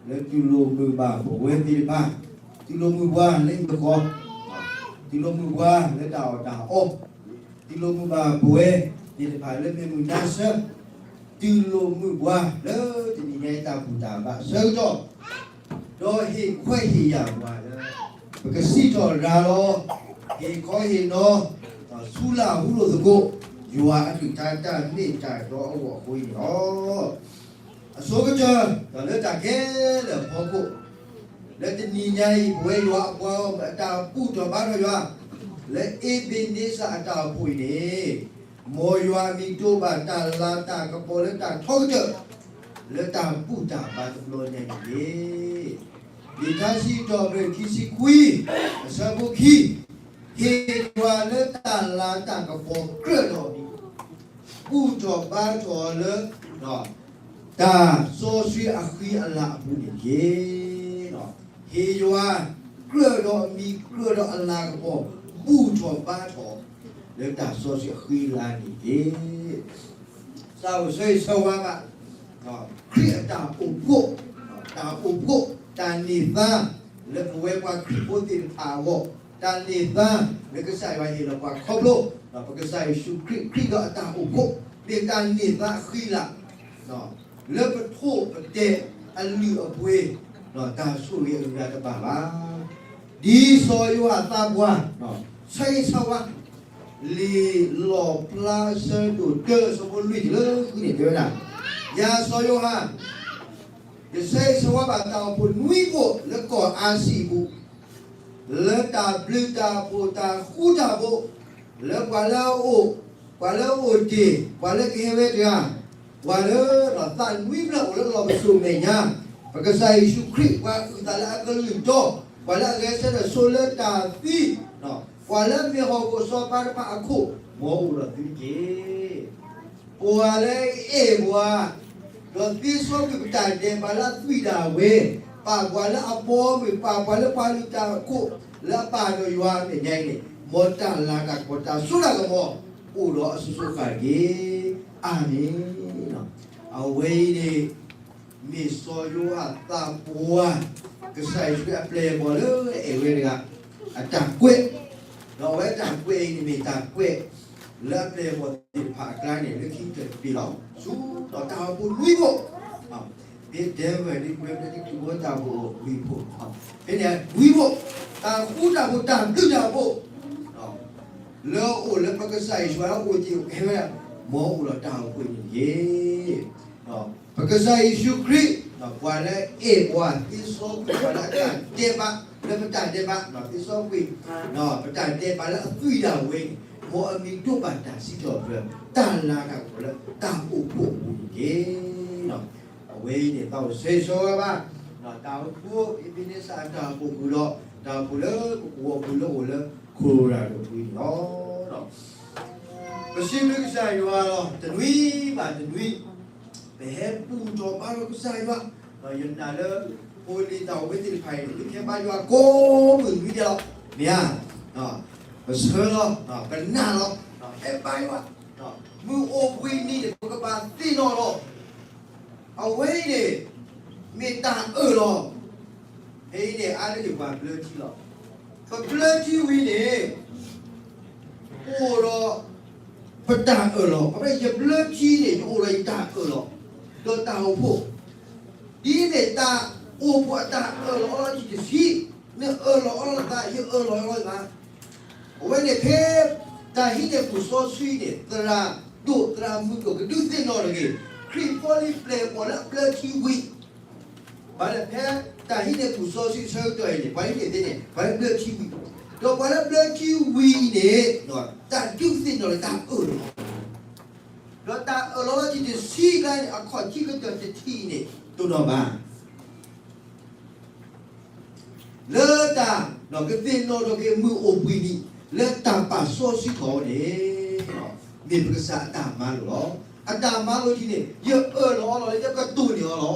လၢတူၢ်လိာ်မုာ်ဘၣ်ပဝဲသ့ၣ်တဖၣ်, တူၢ်လိာ်မုာ်ပှၤလၢဟံၣ်ဃီ, တူၢ်လိာ်မုာ်ပှၤလၢတၢ်အီၣ်တၢ်အီ, တူၢ်လိာ်မုာ်ဘၣ်ပဝဲသ့ၣ်တဖၣ်လၢမ့ၢ်မုၢ်နါဆၢ, တူၢ်လိာ်မုာ်ပှၤလၢတနံၤညါအံၤတၢ်ဘူၣ်တၢ်ဘါအဆၢကတီၢ်, ဒီးဟ့ၣ်ခွဲးဟ့ၣ်ယာ်ပှၤလၢ ပကစံးထီၣ်ရၤလီၤ, ဟ့ၣ်ခီဟ့ၣ်နီၤ, ဆူလၢ်ဟူလိာ်သကိး ယွၤအကလုၢ်ကထါတၢ်မ့ၢ်တၢ်တီအဂီၢ်အဃိန့ၣ်လီၤ. အဆိကတၢၢ် ဒီးလၢတၢ်ခဲလၢာ်အဖီခိၣ်, လၢတနံၤညါအံၤ ပဝဲယွၤအပှၤဂီၢ်မုၢ်အတၢ်ဘူၣ်ထီၣ်ဘါထီၣ်ယွၤ လၢအ့ဘ့းနံစၢ်အတၢ်အိၣ်ဖှိၣ်အံၤန့ၣ်, မ်ယွၤအမံၤကတိၤဘၣ်တၢ်လၤတၢ်ကပီၤလၢတၢ်ထီကတၢၢ် လၢတၢ်ဘူၣ်တၢ်ဘါတဘျီညါအံၤတက့ၢ်. လံာ်ထါစံးထီၣ်ပတြၢၤခံဆံခွံ အဆၢဖိခံ, ဟ့ၣ်ယွၤလၢတၢ်လၤတၢ်ကပီၤကြၢးဒီးအမံၤ, ဘူၣ်ထီၣ်ဘါထီၣ်လၢ တၢ်စီဆှံအဃံအလၤအပူၤန့ၣ်တက့ၢ်. ဟ့ၣ်ယွၤ ကြၢးဒီးအမံၤ ကြၢးဒီးအလၤကပီၤ ဘူၣ်ထီၣ်ဘါထီၣ် လၢတၢ်စီဆှံအဃံအလၤန့ၣ်တက့ၢ်. သးအိၣ်ဆၢဂ့ၤဆၢဝါဘၣ် ခရံာ်အတၢ်အိၣ်ဖှိၣ်, တၢ်အိၣ်ဖှိၣ် တၢ်န့ၢ်သါ လၢပဝဲပှၤခရံာ်ဖိသ့ၣ်တဖၣ်အဂီၢ်, တၢ်န့ၢ်သါ လၢကစၢ်ယွၤဟ့ၣ်လီၤပှၤခီဖျိ ပကစၢ်ယ့ၣ်ၡူးခရံာ် ခရံာ်ဒီးအတၢ်အိၣ်ဖှိၣ် မ့ၢ်တၢ်န့ၢ်သါအဃံအလၤ လၢပထိၣ်ပတဲာ်အလုၢ်အပှ့ၤ တၢ်ဆိၣ်ဂ့ၤအဂၤတဘၣ်ဘၣ်. ဒ်စီၤယိၤဟၣ်သးပှၢ် ဆၢဂ့ၤဆၢဝါ လံာ်လီၣ်ဖျါဆၢဒိၣ်တၢ အဆၢဖိလွံၢ်တုၤလၢဃုန့ၣ် တဲဝဲဒၣ်, ယၤစီၤယိၤဟၣ် ယဆၢဂ့ၤဆၢဝါဘၣ်တၢ်အိၣ်ဖှိၣ်နွံဖှိၣ်လၢကီၢ်အၤစံၣ်အပူၤ, လၢတၢ်ဘျုးတၢ်ဖှိၣ်တၢ်ဃူတၢ်ဖိး, လၢပှၤလၢအအိၣ်, ပှၤလၢအအိၣ်တ့ၢ်, ပှၤလၢကဟဲဝဲတဂၤ, ပှၤလၢသးနွံဖျၢၣ်အိၣ်လၢလီၢ်ပစိာ်မဲာ်ညါ, ပကစၢ်ယ့ၣ်ၡူးခရံာ် ပှၤအုၣ်သးလၢအကလုၢ်တီ, ပှၤလၢအဂဲၤဆၢထၢၣ်ဆိလၢတၢ်သံ, ပှၤလၢအမ့ၢ်ဟီၣ်ခိၣ်စီၤပၤတဖၣ်အခိၣ်, မ်အအိၣ်ဒီးသုတက့ၢ်. ပှၤလၢအအဲၣ်ပှၤ, ဒီးသ့စီကွံာ်ပတၢ်ဒဲးဘးလၢအသွံၣ်ဒၣ်ဝဲ, ပာ်ပှၤလၢအဘီအမုၢ်, ပာ်ပှၤလၢပှၤလုၢ်တၢ်အခိၣ်, လၢအပာ်ဒီးယွၤအမဲာ်ညါအံၤန့ၣ်, မ်တၢ်လၤတၢ်ကပီၤတၢ်စိတၢ်ကမီၤ အိၣ်ဒီးအစိၤစိၤဃၣ်ဃၣ်တက့ၢ်. အၤမ့ၣ်. အဝဲအံၤန့ၣ် မ့ၢ်စီၤယိၤဟၣ်သးပှၢ် ကစၢ်ယ့ၣ်ၡူးခရံာ်အပျဲၢ်အဘီၣ်လၢအအဲၣ်ဝဲတဂၤ အတၢ်ကွဲး, ဒီးအဝဲတၢ်ကွဲးအံၤန့ၣ်မ့ၢ်တၢ်ကွဲး လၢအပျဲၢ်အဘီၣ်သ့ၣ်တဖၣ်အကျါန့ၣ် လၢခံကတၢၢ်တဘ့ၣ်လီၤ. ဆူဒီးတၢ်အိၣ်ဖှိၣ်နွံဖှိၣ်, ဖဲဒဲဝဲၢ်ဒ်ပဝဲဖဲဒ်ကျိၤဝဲတၢ်အိၣ်ဖှိၣ်နွံဖှိၣ်, ဖဲန့ၣ်နွံဖှိၣ်, တၢ်ဃူတၢ်ဖိး တၢ်ဘျုးတၢ်ဖှိၣ် လၢအအိၣ်လၢပကစၢ်ယ့ၣ်ၡူးအအိၣ်တ့ၢ်ဟဲဝဲဒၣ်, မ်အအိၣ်ဒီးတၢ်အိၣ်ဖှိၣ်အံၤန့ၣ်တက့ၢ်. ပကစၢ်ယ့ၣ်ၡူးခရံာ် ပှၤလၢအအဲၣ်ပှၤသ့စီကွံာ်ပှၤလၢအတၢ်ဒဲးဘး လၢပတၢ်ဒဲးဘး သ့စီကွံာ် ပတၢ်ဒဲးဘးလၢအသွံၣ်ဒၣ်ဝဲန့ၣ်, မ်အမံၤဒိးဘၣ်တၢ်စံးထီၣ်ပတြၢၤ တၢ်လၤတၢ်ကပီၤလၢတၢ်အိၣ်ဖှိၣ်အပူၤန့ၣ်တက့ၢ်. အဝဲအံၤန့ၣ် သးအိၣ်ဆၢဂ့ၤဆၢဝါဘၣ် တၢ်အိၣ်ဖှိၣ် အ့ဘ့းနံစၢ်အတၢ်အိၣ်ဖှိၣ်ဃုာ်ဒီး တၢ်အိၣ်ဖှိၣ်လၢပကအိၣ်ဖှိၣ်လၢအိၣ်လၢ Colorado အပူၤန့ၣ်လီၤ. ပစံးဘျုးကစၢ်ယွၤလီၤ. တနွံဘၣ်တနွံ ပဟဲဘူၣ်ထီၣ်ဘါထီၣ်ကစၢ်ယွၤ, ဒီးယနာ်လၢ ဖိလံၤတၢ်အိၣ်ဝဲသ့ၣ်တဖၣ်အံၤ ဟဲဘါယွၤကိးမုၢ်နွံဒဲးလီၤ. မ့ၢ်ဧါ, ပဆၢလီၤ, ပနာ်လီၤ, ဟဲဘါယွၤ, မုၢ်အိၣ်ဘှံးနံၤန့ၣ် ပကဘၣ်သ့ၣ်နီၣ်လီၤ. အဝဲအံၤန့ၣ် မ့ၢ်တၢ်အၢၣ်လီၤ. ဖဲအံၤန့ၣ် အါတက့ၢ်ပှၤဘျၢထံလီၤ. ပဘျၢထံဝံၤန့ၣ် အိၣ်ဒီးပတၢ်အၢၣ်လီၤ. ဖဲယဘျၢထံန့ၣ် ယအိၣ်ဒီးယတၢ်အၢၣ်လီၤ ဒီးတၢ်အိၣ်ဖှိၣ်, ဒ်မ့ၢ်တၢ်အိၣ်ဖှိၣ်အတၢ်အၢၣ်လီၤအီလီၤတဆံး, နအၢၣ်လီၤအီလီၤသး, ယအၢၣ်လီၤအီလီၤသး. အဝဲန့ၣ်ဖဲ တၢ်ဟံးန့ၢ်ပူၤစီဆှံန့ၣ် သရၣ်ဒိၣ်သရၣ်မုၣ်ဒိၣ်ကဒုးသ့ၣ်နီၣ်တဂ့ၤ, ခရံာ်ဖိလံၤပျဲၢ်အဘီၣ်လၢအဘျၢထံဝံၤ ဘၣ်လၢဖဲတၢ်ဟံးန့ၢ်ပူၤစီဆှံအဆၢကတီၢ်အံၤန့ၣ် ပှၤဟံးန့ၢ်သ့န့ၣ် ပှၤလၢဘျၢထံဝံၤ, ဒီးပှၤလၢဘျၢထံဝံၤအံၤန့ၣ် တၢ်ဒုးသ့ၣ်နီၣ်လၢတၢ်အၢၣ်လီၤ, ဒီးတၢ်အၢၣ်လီၤလီၤတံၢ်တဆံကျါန့ၣ် အခီၣ်ထံးကတၢၢ်တထံၣ်အံၤန့ၣ် တိၢ်နီၣ်ဘၣ် လၢတၢ်ကသ့ၣ်နီၣ်ထီၣ်က့ၤမုၢ်အိၣ်ဘှံးနံၤ လၢတၢ်ပာ်စီဆှံထီၣ်န့ၣ် မ့ၢ်ပကစၢ်အတၢ်မၤလိာ်လီၤ. အတၢ်မၤလိာ်ထံန့ၣ် ယအၢၣ်လီၤအီလီၤလၢယကတိၢ်န့ၢ်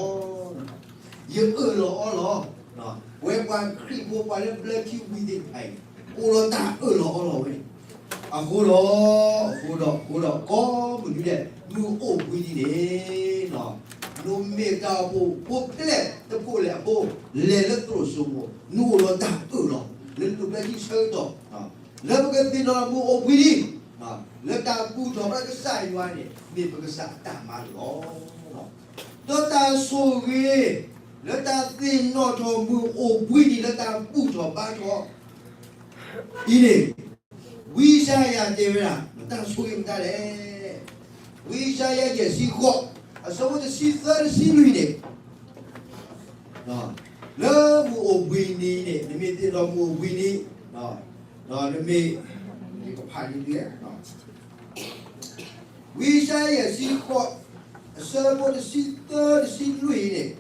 အီၤလီၤ. ယအၢၣ်လီၤအီလီၤ. ပဝဲပှၤခရံာ်ဖိပှၤလၢဘျၢထံဝံၤသ့ၣ်တဖၣ်အံၤ အိၣ်ဒီးတၢ်အၢၣ်လီၤအီလီၤဝဲန့ၣ်, အဃိဒီး အဃိဒီး အဃိဒီး ကိးမုၢ်နွံဒဲး မုၢ်အိၣ်ဘှံးနံၤန့ၣ် နမ့ၢ်တၢ်အိၣ်ဖှိၣ်ဖိဖဲလဲၣ်တဖှိၣ်လဲၣ် ဖိ လဲၤလၢသရိာ်စိမိၤ နအိၣ်ဒီးတၢ်အၢၣ်လီၤ လၢနလိၣ်ဘၣ်ဒ်ဆၢကတီၢ် လၢပကသ့ၣ်နီၣ်မုၢ်အိၣ်ဘှံးနံၤ လၢတၢ်ဘူၣ်ထီၣ်ဘါကစၢ်ယွၤန့ၣ် မ့ၢ်ပကစၢ်အတၢ်မၤလိာ်လီၤ. ဒီးတၢ်ဆိၣ်ဂ့ၤ လၢတၢ်သ့ၣ်နီၣ်ထီၣ်မုၢ်အိၣ်ဘှံးနံၤ လၢတၢ်ဘူၣ်ထီၣ်ဘါထီၣ်အံၤန့ၣ် ဝံယၡါယၤတဲဝဲဒၣ် တၢ်ဆိၣ်ဂ့ၤမတၤလဲၣ်. ဝံယၡါယၤယဲၢ်ဆံဃိး အဆၢဖိတဆံသၢတဆံလွံၢ်န့ၣ် လၢမုၢ်အိၣ်ဘှံးနံၤန့ၣ် နမ့ၢ်သ့ၣ်နီၣ်မုၢ်အိၣ်ဘှံးနံၤ ဒီးနမ့ၢ် ယကဖးဒ်လဲၣ် ဝံယၡါယၤယဲၢ်ဆံဃိး အဆၢဖိတဆံသၢတဆံလွံၢ်န့ၣ်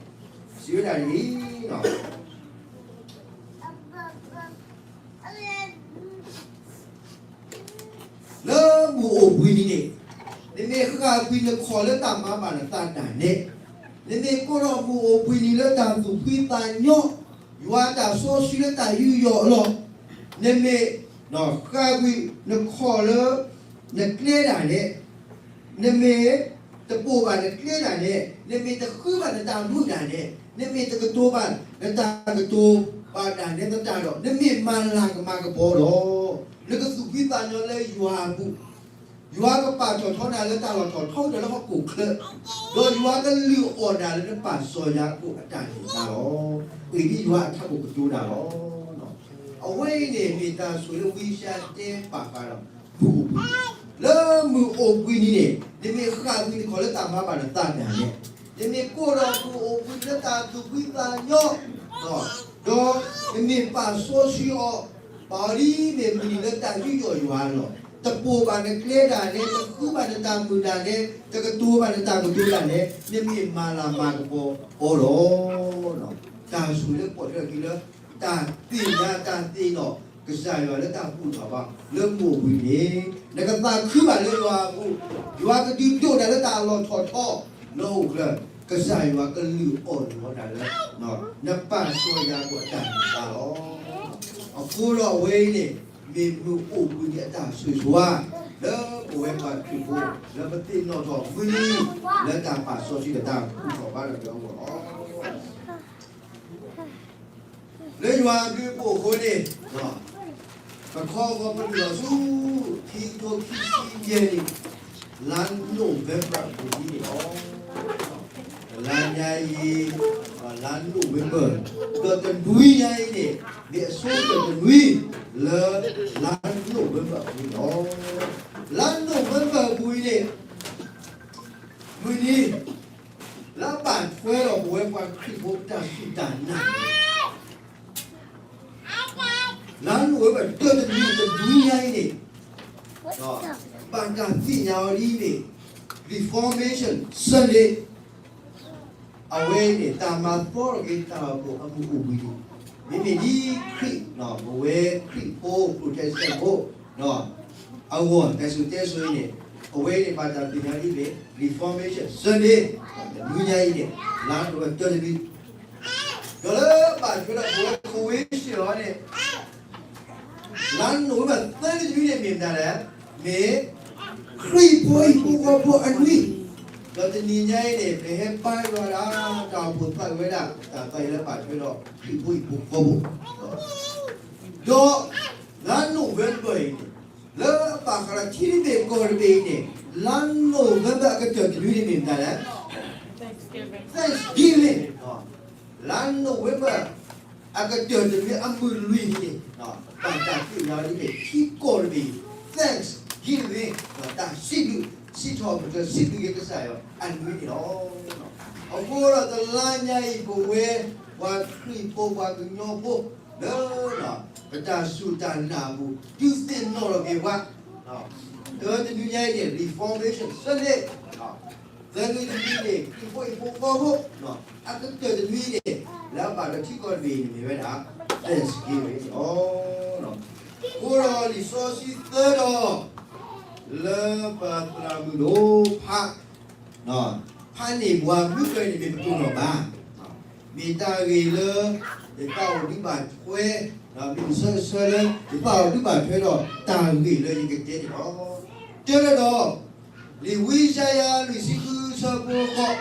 စံးဝဲဒၣ်ဒ်အံၤ လၢမုၢ်အိၣ်ဘှံးနံၤန့ၣ် နမ့ၢ်ဃၣ်ကွံာ်နခီၣ်လၢတၢ်မၤဘၣ်နသးဒၣ်နဲ နမ့ၢ်ကိးထီၣ်မုၢ်အိၣ်ဘှံးနံၤလၢတၢ်သူၣ်ဖှံသးညီ ယွၤတၢ်စီဆှံလၢတၢ်ယူးယီၣ်အလီၢ်, နမ့ၢ်ဃၣ်ကွံာ်နခီၣ်လၢ နကျဲဒၣ်နဲ နမ့ၢ်တပိာ်ဘၣ်နကျဲဒၣ်နဲ, နမ့ၢ်တဃုဘၣ်နတၢ်မုာ်ဒၣ်နဲ, နမ့ၢ်တကတိၤဘၣ်နတၢ်ကတိၤဘၣ်ဒၣ်နဲသတးဒီး နမ့ၢ်မၤလၤကမၤကပီၤဒီး နကသူၣ်ဖှံသးညီလၢယွၤအပူၤ, ယွၤကပာ်ထီၣ်ထီနၤလၢတၢ်လီၢ်ထီၣ်ထီကတၢၢ်လၢဟီၣ်ခိၣ်ချၢ, ဒီးယွၤကလုၢ်အီၣ်နၤလၢနပာ်စီၤယၤကိာ်အတၢ်န့ၣ်သါလီၤ. အံၤဒ်ယွၤအထးခိၣ်ကတိၤတၢ်လီၤ. အဝဲအံၤန့ၣ် မ့ၢ်တၢ်ဆိၣ်ဂ့ၤလၢဝံယၡါယၤတဲပာ်ဃာ်ဒီး မုၢ်အိၣ်ဘှံး, လၢမုၢ်အိၣ်ဘှံးနံၤန့ၣ် နမ့ၢ်ဃၣ်ကွံာ်နခီၣ်လၢတၢ်မၤဘၣ်နသးဒၣ်နဲ, နမ့ၢ်ကိးထီၣ်မုၢ်အိၣ်ဘှံးနံၤလၢတၢ်သူၣ်ဖှံသးညီ, ဒီးနမ့ၢ်ပာ်စီဆှံအီၤ, ပာ်အီၤဒ်မ့ၢ်မုၢ်နံၤလၢတၢ်ယူးယီၣ်ယွၤအလီၢ်, တပိာ်ဘၣ်နကျဲဒၣ်နဲ, တဃုဘၣ်နတၢ်မုာ်ဒၣ်နဲ, တကတိၤဘၣ်နတၢ်ကတိၤဒၣ်နဲ, နမ့ၢ်မၤလၤမၤကပီၤအီၤလီၤ. တၢ်ဆိၣ်ဂ့ၤလၢပိာ်ထွဲအခံလၢ တၢ်သ့ၣ်ညါတၢ်သ့ၣ်နီၣ်ကစၢ်ယွၤလၢတၢ်ဘူၣ်ထီၣ်ဘါ လၢမုၢ်အိၣ်ဘှံးနံၤန့ၣ် နကသးခုဘၣ်လၢယွၤအပူၤ, ယွၤကဒုးဒိးနၤလၢတၢ်လီၢ်ထီၣ်ထီလၢဟီၣ်ခိၣ်ချၢ, ကစၢ်ယွၤကလုၢ်အီၣ်နၤလၢ နပာ်စီၤယၤကိာ်အတၢ်န့ၣ်သါလီၤ. အဃိဒီးအဝဲအံၤန့ၣ် မ့ၢ်မုၢ်အိၣ်ဘှံးနံၤအတၢ်ဆိၣ်ဂ့ၤဆိၣ်ဝါ လၢပဝဲပှၤခရံာ်ဖိ လၢပသ့ၣ်နီၣ်ထီၣ်မုၢ်နံၤ လၢတၢ်ပာ်စီဆှံဒီးတၢ်ဘူၣ်ထီၣ်ဘါထီၣ်က့ၤအဂီၢ်လီၤ. လၢယွၤအဘျုးအဖှိၣ်အဃိန့ၣ်, ပခီဂီၤပနုာ်လီၤဆူ ခံကထိခံဆံယဲၢ်နံၣ် လါ November အပူၤန့ၣ်လီၤ. တလါညါအံၤ လါ November ဒီးတနွံညါအံၤန့ၣ် မ့ၢ်အဆိကတၢၢ်တနွံ လၢ လါ November အပူၤန့ၣ်လီၤ. လါ November အပူၤအံၤန့ၣ် မုၢ်နံၤ လၢအဘၣ်ထွဲဒီးပဝဲပှၤခရံာ်ဖိတၢ်စူၢ်တၢ်နာ် လါ November တၢတနွံ တနွံညါအံၤန့ၣ် ဘၣ်တၢ်သ့ၣ်ညါအီၤဒ်အံၤန့ၣ် Reformation Sunday အဝဲအံၤန့ၣ် တၢ်မၤသီထီၣ်က့ၤတၢ်အိၣ်ဖှိၣ်အမုၢ်အိၣ်ဘှံးနံၤ, မ့မ့ၢ်ဒ်ခရံာ် ပဝဲခရံာ်ဖိ Protestant ဖိ အဂီၢ် တၢ်စံၣ်စိၤတဲစိၤအံၤန့ၣ် အဝဲအံၤန့ၣ် ဘၣ်တၢ်သ့ၣ်ညါဒ်အံၤန့ၣ် Reformation Sunday တနွံညါအံၤန့ၣ် လါ November တၢတနွံ ဒီးလၢဘၣ်ထွဲဒီးပဝဲ Convention အီၤန့ၣ် လါ November သၢတနွံန့ၣ် မ့ၢ်မတၤလဲၣ်, မ့ၢ်ခရံာ်ဖိဟံၣ်ဖိဃီဖိအနွံ, ဒီးတနံၤညါအံၤန့ၣ် ပဟဲပာ်လီၤဒၣ် တၢ်အိၣ်ဖှိၣ်သးဝဲဒၣ် တၢ်သးအံၤလၢဘၣ်ထွဲဒီး ခရံာ်ဖိဟံၣ်ဖိဃီဖိ ဒီး လါ November အံၤန့ၣ် လၢအဘၣ်ဃးဒီးထံတဘ့ၣ်ကီၢ်တဘ့ၣ်အံၤန့ၣ် လါ November အကတၢၢ်တနွံန့ၣ်မ့ၢ်မတၤလဲၣ်, Thanksgiving လါ November အကတၢၢ်တနွံအမုၢ်လွံၢ်နံၤန့ၣ် ဘၣ်တၢ်သ့ၣ်ညါဒ်န့ၣ် ထံကီၢ်တဘ့ၣ်အံၤ Thanksgiving တၢ်စံးဘျုး စံးထီၣ်ပတြၢၤစံးဘျုးက့ၤကစၢ်ယွၤအနွံန့ၣ်လီၤ. အဃိဒီးတလါညါအံၤ ပဝဲပှၤခရံာ်ဖိပှၤကညီဖိ လၢ ပတၢ်စူၢ်တၢ်နာ်အပူၤ ဒုးသ့ၣ်နီၣ်ထီၣ်က့ၤပှၤ, တၢတနွံညါအံၤန့ၣ် Reformation Sunday, သၢနွံတနွံန့ၣ် ခရံာ်ဖိဟံၣ်ဖိဃီဖိ, အကတၢၢ်တနွံန့ၣ် လၢအဘၣ်ဒီးထံကီၢ်တဘ့ၣ်အံၤန့ၣ် မ့ၢ်ဝဲဒၣ် Thanksgiving န့ၣ်လီၤ. အဃိဒီးလံာ်စီဆှံသၢတီၤ လၢပသရၣ်မုၣ်ဒိၣ်ဖး ဖးန့ၢ်ပှၤမုၢ်ကၢၢ်န့ၣ် မ့ၢ်ပတိၢ်နီၣ်ဘၣ်, မ့ၢ်တၢ်ဂ့ၢ်လၢ ယသးအိၣ်ဒုးဘၣ်ထွဲ, မ့ၢ်ဆၢဆၢလၢ ယသးအိၣ်ဒုးဘၣ်ထွဲဒီး တၢ်ဂ့ၢ်လၢယကတဲန့ၣ်လီၤ. တဲလၢဒီး လံာ်ဝံယၡါယၤ လွံၢ်ဆံဃု ဆၢဖိဃိး,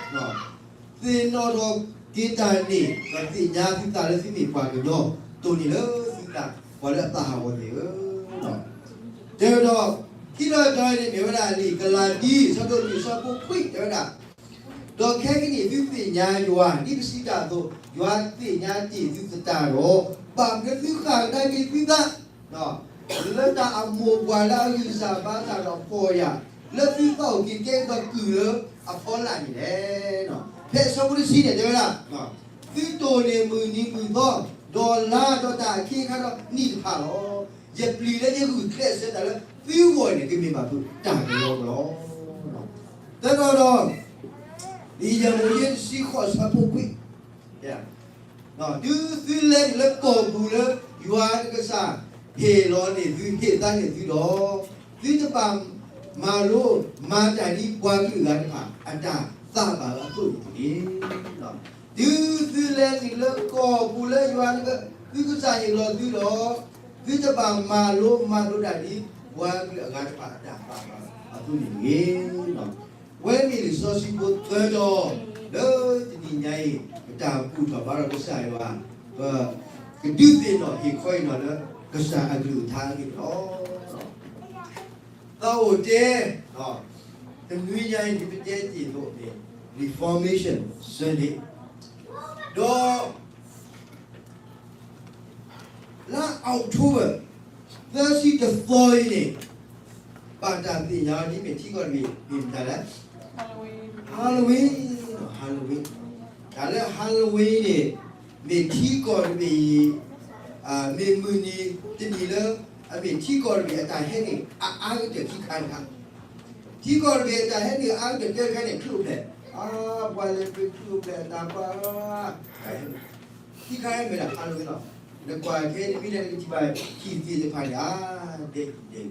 သ့ၣ်နီၣ်ထီၣ် မ့ၢ်တၢ်န့ၣ် ဒီးသ့ၣ်ညါသုသးလၢသုမ့ၢ်ပှၤကညီ တိၢ်န့ၢ်လၢသုသး ပှၤလၢအသးဟးဂီၤသ့ၣ်ဧၢ. တဲဝဲဒီး ခံတီၤတတီၤန့ၣ် မ့ၢ်ဝဲဒၣ်လံာ်ကလၤတံ ဆၢဒိၣ်လွံၢ် ဆၢဖိခွံ တဲဝဲဒၣ်, ဒီးခဲကနံၣ်သုသ့ၣ်ညါယွၤ ဒ်ပစံးတၢ်အသိး ယွၤသ့ၣ်ညါတ့ၢ်သုသတးဒီး ဘၣ်မနုၤသုဃၣ်ကဒါက့ၤသုသး လၢတၢ်အမိၢ်ပှၢ်လၢအဂံၢ်စၢ်ဘါစၢ်ဒီးပီၢ်ယၢ် လၢသုသးအိၣ်က့ၤကဲဒီးကုၢ်လၢအဖီလာ်န့ၣ်လဲၣ်. ဖဲအဆၢဖိတဆံန့ၣ် တဲဝဲဒၣ်, သုတိၢ်န့ၢ်မုၢ်နံၤမုၢ်သီ ဒီးလါဒီးတၢ်အခ့အခါဒီးနံၣ်တဖၣ်လီၤ. ယပျံၤလၢယဂုာ်ကျဲးစၢးတၢ်လၢသုဂီၢ်န့ၣ် ကမ့ၢ်ဘၣ်သုတၢ်ကလီကလီ. သၢတီၤဒီး လံာ်ယၤမိၤၡ့တဆံဃိး ဆၢဖိခွံ တုၤသုလဲၤနုာ်လၢကီၢ်ပူၤလၢ ယွၤနကစၢ်ဟ့ၣ်လီၤန့ၢ်သု ဟ့ၣ်သါန့ၢ်သုဒီး, သုတဘၣ်မၤလိမၤတၢ်ဒ်ပှၤကလုာ်အဂၤတဖၣ် အတၢ်သးဘၣ်အသိးန့ၣ်တဂ့ၤ. တုၤသုလဲၤနုာ်လၢကီၢ်ပူၤလၢယွၤနက, သုကစၢ်ဟ့ၣ်လီၤသုဒီး, သုတဘၣ်မၤလိမၤဒိးတၢ်ဒ် ပှၤကလုာ်အဂၤတဖၣ်အတၢ်သးဘၣ်အသိးန့ၣ်တဂ့ၤ. ဝဲမ့ၢ်လံာ်စီဆှံဖိသၢတီၤ လၢတနံၤညါအံၤ ပတၢ်ဘူၣ်ထီၣ်ဘါထီၣ်ကစၢ်ယွၤ, ပကဒုးသ့ၣ်နီၣ်ဟ့ၣ်ခီအံၤနီၤလၢ ကစၢ်အကလုၢ်ကထါန့ၣ်လီၤ. သးအိၣ်တဲ, တနွံညါအံၤ ဒ်ပတဲတ့ၢ်အသိးန့ၣ် Reformation Sunday ဒီး လါ October သၢဆံတသီအံၤန့ၣ် ဘၣ်တၢ်သ့ၣ်ညါအီၤ ဒ်မ့ၢ်ထံကီၢ်တဘ့ၣ် မ့ၢ်မတၤလဲၣ်, Halloween, Halloween, တၢ်လၢ Halloween န့ၣ် မ့ၢ်ထံကီၢ်တဘ့ၣ်အံၤ, မ့ၢ်မုၢ်နံၤတနံၤလၢ အမ့ၢ်ထံကီၢ်တဘ့ၣ်အတၢ်ဟဲနုာ် အအါကတၢၢ်ခံခါတခါ, ထံကီၢ်တဘ့ၣ်အတၢ်ဟဲနုာ်အအါကတၢၢ်တခါန့ၣ် ချုးဖျဲး, အါ, ပှၤလဲၤပှ့ၤချုးဖျဲးအတၢ်ပှၤ, ခံခါဟဲမ့ၢ်ဒၣ် Halloween လီၤ. နကွၢ်ခဲအံၤ နမ့ၢ်လဲၤနကထံၣ်ဘၣ် ထံၣ်သ့ၣ်တဖၣ်န့ၣ် အါ, ဒဲးဒဲး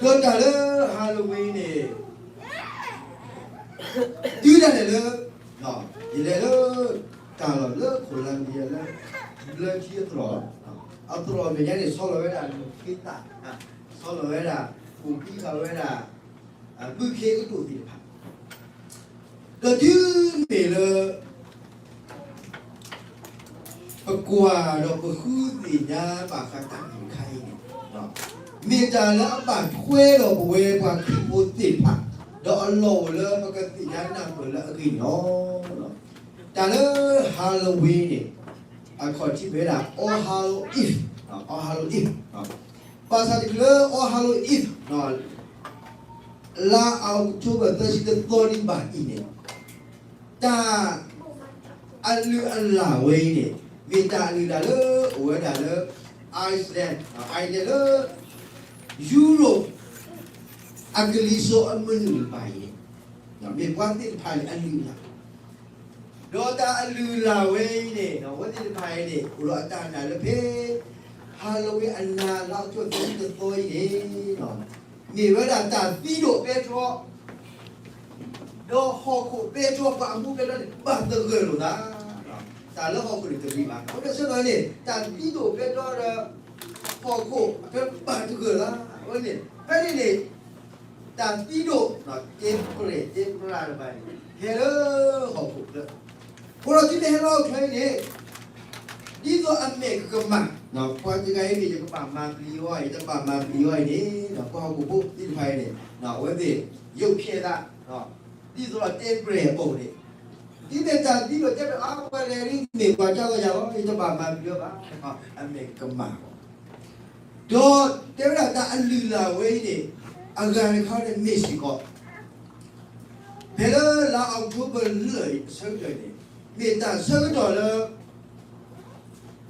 ဝဲ ဒီးတၢ်လၢ Halloween န့ၣ် တုၤဒၣ်လဲာ်လၢ ယလဲၤလၢ တၢ်လီၢ်လၢ Colombia လၢ ဘျၢထံအသရိာ်, အသရိာ်မဲာ်ညါန့ၣ် ဆီလီၤဝဲဒၣ်လူၤခ့သၣ်, ဆီလီၤဝဲဒၣ် ပူၤကွံာ်ဃာ်ဝဲဒၣ် ဘုခ့ကဒိၣ်သ့ၣ်တဖၣ်, ဒီးတုၤမ့ၢ်လၢ ပကွၢ်ဒီးပဃုသ့ၣ်ညါဘၣ်ဃးတၢ်မ့ၢ်တခါအံၤန့ၣ်, မ့ၢ်တၢ်လၢအဘၣ်ထွဲဒီးပဝဲပှၤခရံာ်ဖိသ့ၣ်တဖၣ်, ဒီးအလီၢ်အိၣ်လၢပကသ့ၣ်ညါနၢ်ပၢၢ်လၢအဂ့ၢ်န့ၣ်လီၤ. တၢ်လၢ Halloween န့ၣ် အခီၣ်ထံးမ့ၢ်ဝဲဒၣ် All Hallow Eve, All Hallow Eve, ဘၣ်ဆၣ်တချုးလၢ All Hallow Eve လါ October သၢဆံတသီန့ၣ်ဘၣ်အံၤန့ၣ် တၢ်အလုၢ်အလၢ်ဝဲအံၤန့ၣ် မ့ၢ်တၢ်အလုၢ်အလၢ်လၢအိၣ်ဝဲဒၣ်လၢ Iceland, Iceland လၢ Europe အကလံၤစိးအမုၢ်နုာ်တဖၣ်အံၤန့ၣ် မ့ၢ်ပှၤသ့ၣ်တဖၣ်န့ၣ်အလုၢ်အလၢ်, ဒီးတၢ်အလုၢ်အလၢ်ဝဲအံၤန့ၣ် အဝဲသ့ၣ်တဖၣ်အံၤန့ၣ် အိၣ်ဒီးအတၢ်နာ်လၢဖဲ Halloween အနၤလါအီးကထိဘၢၣ်သၢဆံတသီအံၤန့ၣ် မ့ၢ်ဝဲဒၣ်တၢ်သံဒိၣ်ပဲတြီ ဒီးဟီၣ်ခိၣ်ပဲတြီပှၤအမူပဲတြီန့ၣ် ဘၣ်သဂၢၢ်လိာ်သး, တၢ်လၢဟီၣ်ခိၣ်န့ၣ်တဂ့ၤဘၣ်. အဃိဒီးဆၢကတီၢ်န့ၣ် တၢ်သံဒိၣ်ပဲတြီဒီး ဟီၣ်ခိၣ်အဖဲဘၣ်သဂၢၢ်သး, အဝဲန့ၣ် ဖဲန့ၣ်န့ၣ် တၢ်သံဒိၣ် တဲပြဲၢ်တဲပြါတဖၣ်န့ၣ် ဟဲလၢဟီၣ်ခိၣ်ချၢ, အဃိဒီးတုၤမ့ၢ်ဟဲလၢဟီၣ်ခိၣ်ချၢအံၤန့ၣ် ဒ်သိးအမဲာ်ကမၣ်, ပှၤတဂၤအံၤန့ၣ် ယကဘၣ်မၤပျံၤအီၤ, ယတဘၣ်မၤပျံၤအီၤအံၤန့ၣ် ပှၤဟီၣ်ခိၣ်ဖိသ့ၣ်တဖၣ်အံၤန့ၣ် အဝဲသ့ၣ် ရုပ်ဖြတ်သး, ဒ်သိးဒီးတဲပြဲၢ်အပူၤန့ၣ် ဒ်မ့ၢ်တၢ်သံဒိၣ်တဲပြဲၢ် အါ ပှၤလဲၤဒ်မ့ၢ်ပှၤကၢ်လီၤယၤလီၤ ယတဘၣ်မၤပျံၤအီၤဘၣ်, အမဲာ်ကမၣ်လီၤ. ဒီးတဲဝဲဒၣ်တၢ်အလုၢ်အလၢ်ဝဲအံၤန့ၣ် အဂၤတခါန့ၣ်မ့ၢ်စ့ၢ်ကီး ဖဲလၢလါအီးကထိဘၢၣ်လၢာ်အံၤအဆၢကတီၢ်န့ၣ် မ့ၢ်တၢ်ဆၢကတီၢ်လၢ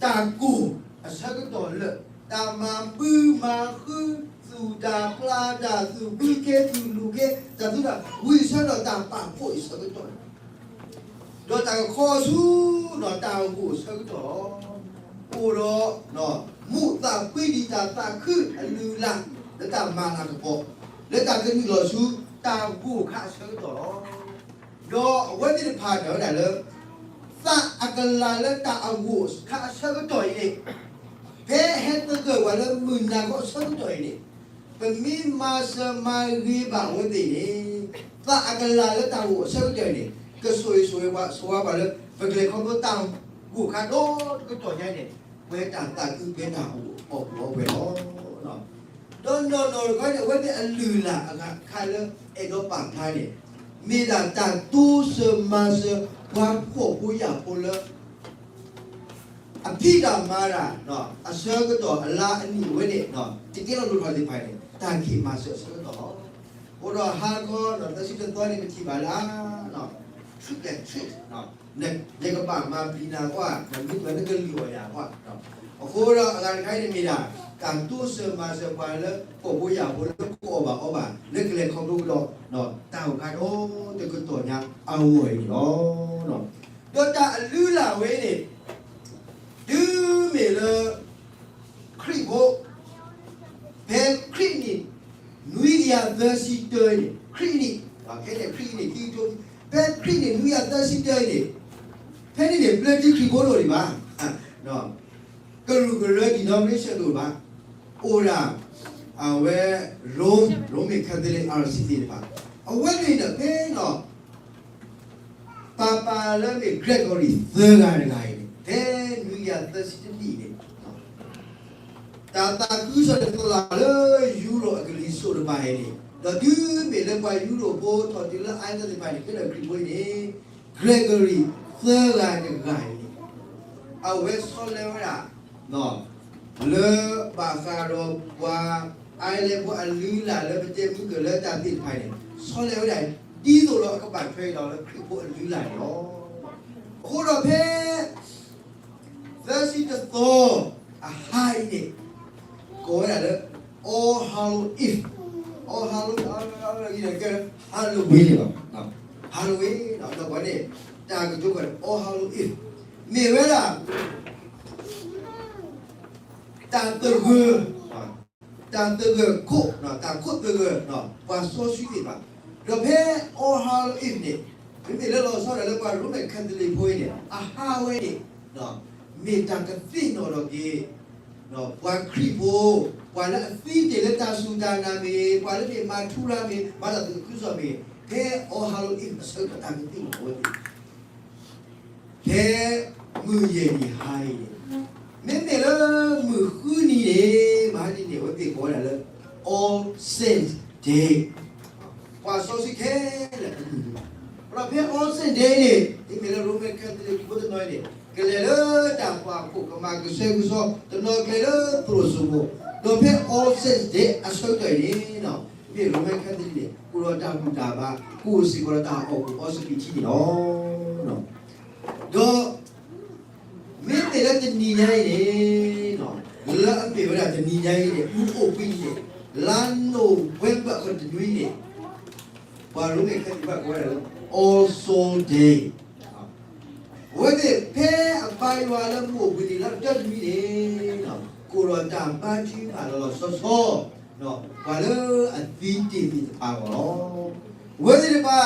တၢ်ကိၢ်အဆၢကတီၢ်လၢ တၢ်မၤဘုမၤဃု သူၣ်တၢ်ပျၢ်တၢ် သူၣ်ဘုခ့သူၣ်လူၤခ့ တၢ်သူတၢ် ဝံၤဆၢကတီၢ်တၢ်ပာ်ဖှိၣ်အဆၢကတီၢ်လၢ ဒီးတၢ်ကခီဆူ တၢ်ဂိၢ်အဆၢကတီၢ်လီၤ. အိၣ်ဒီး မိၣ်သးဖှံဒံးတၢ်သးခုအလုၢ်အလၢ် လၢတၢ်မၤလၤကပီၤ လၢတၢ်ကနုာ်လီၤဆူ တၢ်ဂိၢ်ခါအဆၢကတီၢ်လီၤ. ဒီးအဝဲသ့ၣ်တဖၣ်တဲဝဲဒၣ်လၢ သးအကလၤလၢတၢ်အဂိၢ်ခါအဆၢကတီၢ်အံၤန့ၣ် ဖဲဟဲသဂၢၢ်ပှၤလၢမုၢ်နၤခီအဆၢကတီၢ်အံၤန့ၣ် ပမ့ၢ်မၤစၢၤမၤဂ့ၤဘၣ်အဝဲသ့ၣ်န့ၣ် သးအကလၤလၢတၢ်ဂိၢ်အဆၢကတီၢ်အံၤန့ၣ် ကဆိၣ်ဂ့ၤဆိၣ်ဝါပှၤလၢ ပကလဲၤခီဖျိတၢ်ဂိၢ်ခါဒီတကတီၢ်ညါန့ၣ် ပှဲၤတၢ်သးခု ပှဲၤတၢ်အီၣ်ကူအီပှဲၤလီၤ. ဒီးနီၢ်နီၢ်တခီန့ၣ် အဝဲသ့ၣ်အလုၢ်အလၢ်အဂၤတခါလၢအဲၣ်ဒိးပာ်ဖျါန့ၣ် မ့ၢ်ဒၣ်တၢ်တိစၢၤမၤစၢၤပှၤဖှီၣ်ဖိယာ်ဖိလၢ အဖံးတၢ်မၤတၢ် အဆၢကတီၢ်အလါအနံၣ်အဝဲန့ၣ် တကဲထီၣ်လိၣ်ထီၣ်သ့ၣ်တဖၣ်န့ၣ် တၢ်ခံးမၤစၢၤအဆၢကတီၢ်လီၤ. အိၣ်ဒီးဟါခီ သၢဆံတသီန့ၣ် ပထံၣ်ဘၣ်လၢ trick and treat ယကဘၣ်မၤပျံၤနၤကွၢ် နကလုၢ်အီၣ်ယၤကွၢ်. အဃိဒီးအဂၤတခါအံၤန့ၣ်မ့ၢ်ဒၣ် တၢ်တိစၢၤမၤစၢၤပှၤလၢဖှီၣ်ဖိယာ်ဖိလၢကအီၣ်ဘၣ်အီဘၣ် လၢကလဲၤခီဖျိကဒီး တၢ်ဂိၢ်ခါဒီတကတီၢ်ညါအဂီၢ်အံၤန့ၣ်လီၤ. ဒီးတၢ်အလုၢ်အလၢ်ဝဲန့ၣ် တုၤမ့ၢ်လၢ ခရံာ်ဖိ ဖဲခရံာ်နံၣ် နွံကယၤသၢဆံတၢန့ၣ် ခရံာ်နံၣ် ခဲန့ၣ်ခရံာ်နံၣ်ခံကထိ ဖဲခရံာ်နံၣ်နွံကယၤသၢဆံတၢန့ၣ် ဖဲန့ၣ်န့ၣ် ဘျၢထံခရံာ်ဖိတအိၣ်ဒံးဘၣ်, ကရူၢ်ကရၢ denomination တအိၣ်ဘၣ်, အိၣ်ဒၣ် အဝဲ Rome Roman Catholic R C သ့ၣ်တဖၣ် အဝဲသ့ၣ်န့ၣ်ဖဲနီၤ ပၤပၤလၢမ့ၢ် Gregory သၢဂၤတဂၤအံၤန့ၣ် ဖဲနွံကယၤသၢဆံတနံၣ်န့ၣ် တၢ်သးခုကစီၣ်န့ၣ် သလၢလၢယူရိၣ်အကလံၤစိးတဖၣ်အံၤန့ၣ် ဒီးတုၤမ့ၢ်လၢပှၤယူရိၣ်ဖိထီၣ်တုၤလၢ Ireland သ့ၣ်တဖၣ်န့ၣ် ကဲထီၣ်ခရံာ်ဖိအံၤန့ၣ် Gregory သၢဂၤတဂၤအံၤန့ၣ် အဝဲဆီလဲဝဲဒၣ် လၢဘၣ်ဃးဒီးပှၤ Ireland ဖိအလုၢ်အလၢ်လၢပတဲမုၢ်ကၢၢ်လၢတၢ်သ့ၣ်တဖၣ်န့ၣ် ဆီလဲဝဲဒၣ် ဒ်သိးဒီးအကဘၣ်ထွဲဒီးလၢခရံာ်ဖိအလုၢ်အလၢ်န့ၣ်လီၤ. အဃိဒီးဖဲ သၢဆံတသီ အဟါအံၤန့ၣ် ကိးဝဲဒၣ်လၢ All Hallow Eve, All Hallow Eve ကဲ Halloween န့ၣ်လီၤ. Halloween ဒီးပှၤန့ၣ် တၢ်ကတိၤကွၢ် All Hallow Eve မ့ၢ်ဝဲဒၣ် တၢ်သဂၢၢ် တၢ်သဂၢၢ်ခိၣ် တၢ်ခိၣ်သဂၢၢ် ပှၤစီဆှံသ့ၣ်တဖၣ် ဒီးဖဲ All Hallow Eve န့ၣ် မ့မ့ၢ်လၢလီၤဆီဒၣ်လၢပှၤ Roman Catholic ဖိအံၤန့ၣ် အဟါဝဲန့ၣ် မ့ၢ်တၢ်ကသ့ၣ်နီၣ်ထီၣ်က့ၤ ပှၤခရံာ်ဖိ ပှၤလၢအသံတ့ၢ်လၢတၢ်စူၢ်တၢ်နာ်မ့ၢ်ဂ့ၤ ပှၤလၢမ့ၢ်မၤထူရၤမ့ၢ် မၤတၢ်သဂၢၢ်ခိၣ်စီမ့ၢ်ဂ့ၤ ဖဲ All Hallow Eve အဆၢကတီၢ်တၢ်ကသ့ၣ်နီၣ်ဝဲသ့ၣ် ဖဲမုၢ်ယဲၢ်နံၤဟါအံၤန့ၣ် မ့မ့ၢ်လၢမုၢ်ဃုနံၤန့ၣ် မဟါတနံၤန့ၣ် အဝဲသ့ၣ်ကိးဝဲဒၣ်လၢ All Saint Day ပှၤစီဆှံခဲလၢာ် ဒီးဖဲ All Saint Day န့ၣ် မ့မ့ၢ်လၢ Roman Catholic ဖိတနီၤန့ၣ် ကလဲၤလၢတၢ်သွၣ်ခိၣ် ကမၤကဆှဲကဆှီ တနီၤကလဲၤလၢသရိာ်စိမိၤ ဒီးဖဲ All Saint Day အဆၢကတီၢ်အံၤန့ၣ် မ့ၢ် Roman Catholic န့ၣ် အိၣ်ဒီးတၢ်ဘူၣ်တၢ်ဘါ ကအိၣ်စ့ၢ်ကီးဒီးတၢ်အီၣ်ကူအီစပံးထံန့ၣ်လီၤ. ဒီး မ့မ့ၢ်လၢတနံၤညါအံၤန့ၣ် လၢအမ့ၢ်ဝဲဒၣ်တနံၤညါအံၤန့ၣ် မုၢ်အိၣ်ဘှံးနံၤန့ၣ် လါနိၣ်ဝ့ဘၢၣ်ခီၣ်တနွံန့ၣ် ပှၤရိမ့ၤခဲသ့ၣ်တဖၣ်ကိးဝဲဒၣ်လၢ All Souls Day အဝဲသ့ၣ်ဖဲအပၢ်ယွၤလၢမုၢ်အိၣ်ဘှံးနံၤလၢတၢတနွံန့ၣ် ကအိၣ်ဒီးတၢ်ဘါထုကဖၣ်လီၤလီၤဆီဆီ ပှၤလၢအသံတ့ၢ်သ့ၣ်တဖၣ်အဂီၢ်လီၤ. အဝဲသ့ၣ်တဖၣ်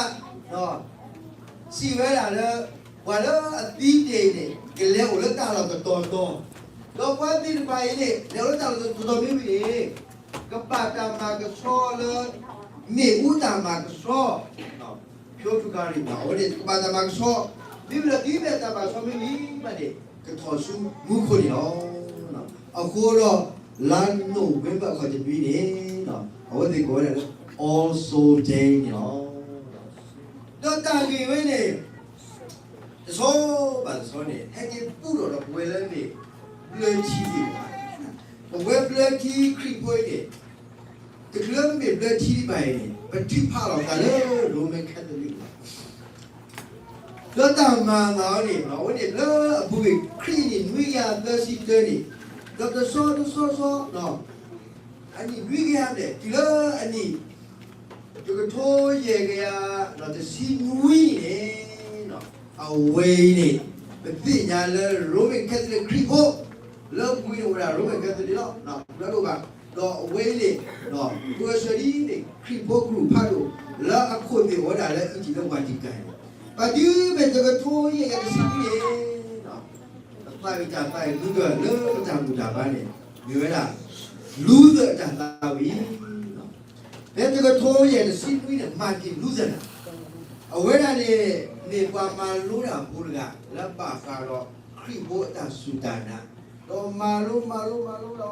စံးဝဲဒၣ်လၢ ပှၤလၢအသံတ့ၢ်အံၤန့ၣ် ကလဲၤအိၣ်လၢတၢ်လီၢ်တတီၤတီၤ, ဒီးပှၤသ့ၣ်တဖၣ်အံၤန့ၣ် လဲၤအိၣ်လၢတၢ်လီၢ်တတီၤတီၤမ့ၢ်ဝံၤန့ၣ် ကဘၣ်တၢ်မၤကဆှီလၢ မ့ၣ်အူတၢ်မၤကဆှီ purgatory အဝဲန့ၣ် ကဘၣ်တၢ်မၤကဆှီ, မ့မ့ၢ်လၢတုၤမ့ၢ်တၢ်မၤကဆှီမ့ၢ်ဝံၤဘၣ်န့ၣ် ကထီၣ်ဆူမူခိၣ်န့ၣ်လီၤ. အဃိဒီး လါနိၣ်ဝ့ဘၢၣ်ခီၣ်တနွံန့ၣ် အဝဲသ့ၣ်ကိးဝဲဒၣ်လၢ All Souls Day န့ၣ်လီၤ. ဒီးတၢ်ဂ့ၢ်ဝဲန့ၣ် တဆီဘၣ်တဆီန့ၣ် ဟဲက့ၤပူထီၣ်ဒီးပဝဲလၢမ့ၢ်ဘျၢထံသ့ၣ်တဖၣ်, ပဝဲဘျၢထံခရံာ်ဖိအံၤန့ၣ် တချုးလၢပမ့ၢ်ဘျၢထံဒံးဘၣ်အံၤန့ၣ် ပထုးဖးလီၤသးလၢ Roman Catholic လီၤ. ဒီးတၢ်မၤအသးအီၤန့ၣ် အဝဲန့ၣ်လၢအပူၤကွံာ် ခရံာ်အနံၣ်နွံကယၤသၢဆံတၢန့ၣ် ဒီးတဆီတဆီဆီ အနံၣ်နွံကယၤဘျဲၣ် တုၤလၢအနံၣ် တကထိယဲၢ်ကယၤဒီးတဆံနွံန့ၣ် အဝဲအံၤန့ၣ် ပသ့ၣ်ညါလၢ Roman Catholic ခရံာ်ဖိ လၢအပူၤကွံာ်န့ၣ်အိၣ်ဝဲဒၣ် Roman Catholic လီၤ. ဒီးအဝဲအံၤန့ၣ် ပှၤဆှၢဒ်န့ၣ် ခရံာ်ဖိကရူၢ်ဖးဒိၣ် လၢအခိၣ်သ့ၣ်အိၣ်ဝဲဒၣ်လၢ Italy လၢ Vatican န့ၣ် ပတုၤမ့ၢ်တကထိယဲၢ်ကယၤတဆံနွံန့ၣ် ပသးဝံၣ်တၢ်သးဝံၣ်မုၢ်ကၢၢ်လၢပတၢ်ဘူၣ်တၢ်ဘါန့ၣ် မ့ၢ်ဝဲဒၣ် Luther အတၢ်သးဝံၣ် ဖဲတကထိယဲၢ်တဆံနွံန့ၣ် Martin Luther န့ၣ် အဝဲဒၣ်န့ၣ် မ့ၢ်ပှၤမၤလိတၢ်ဖိတဂၤ လၢဘၣ်ဃးဒီးခရံာ်ဖိအတၢ်စူၢ်တၢ်နာ်, ဒီးမၤလိမၤလိမၤလိ